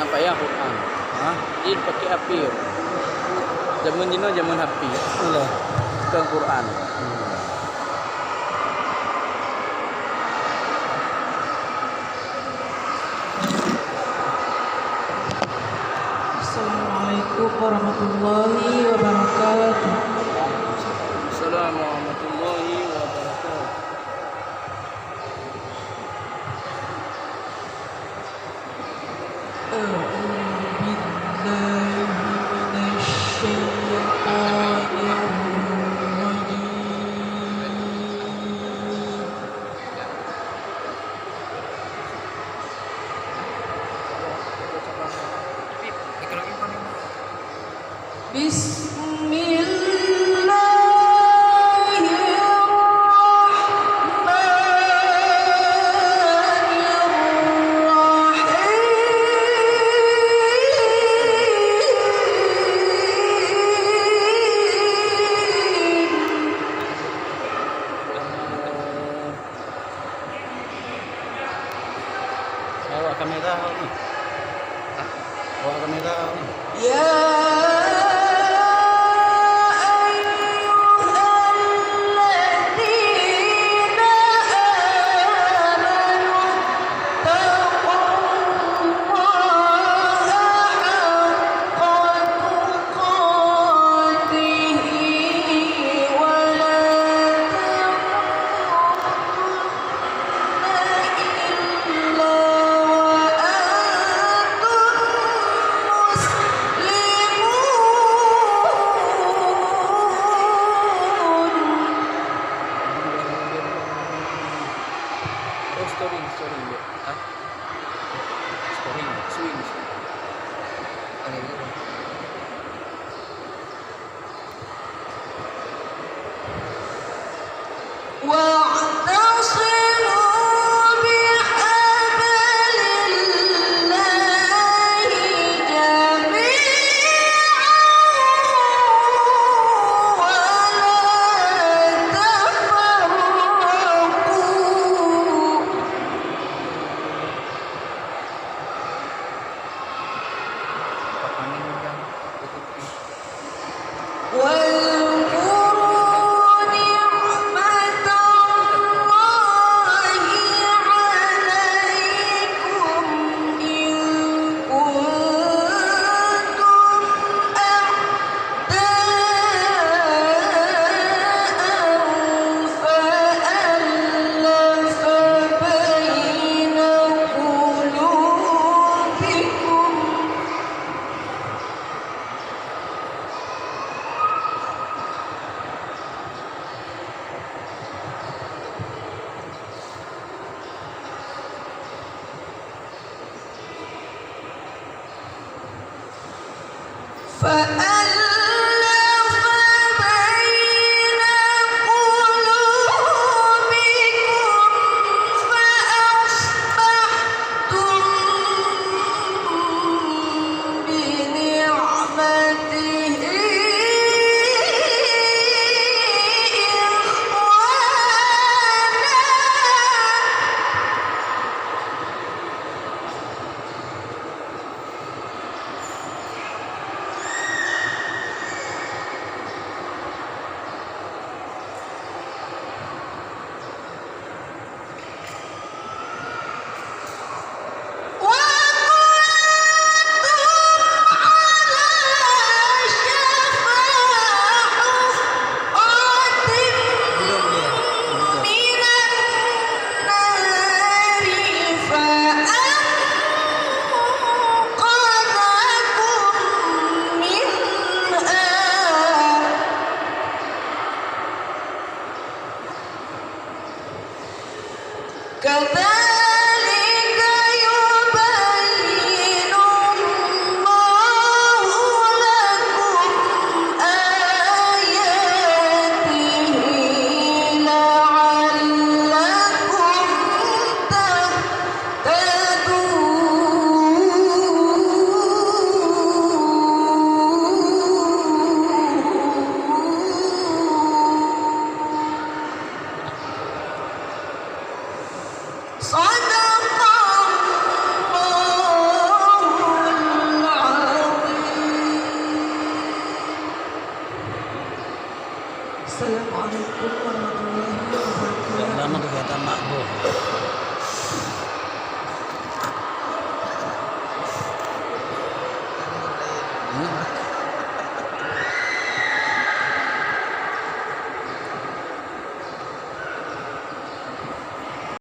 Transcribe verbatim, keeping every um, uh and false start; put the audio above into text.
Payah Quran. Ha? Jin pakai api. Zaman jinoe zaman api. Alah. Bukan Quran. Assalamualaikum warahmatullahi wabarakatuh. Assalamualaikum warahmatullahi wabarakatuh. أعوذ بالله من الشيطان الرجيم. بسم الله الرحمن الرحيم. Awak kamera awak ni. Awak kamera awak ni. يا أيها الذين آمنوا اتقوا الله حق تقاته ولا تموتن إلا وأنتم مسلمون. Oh, storing, storing, ya. Hah? Storing, swing, swing. Aneh juga. واعتصموا بحبل الله جميعا ولا تفرقوا. واذكروا نعمة الله عليكم إذ كنتم أعداء فألف بين قلوبكم. فألف بين قلوبكم فأصبحتم بنعمته إخوانا. وكنتم على شفا حفرة من النار فأنقذكم منها. كذلك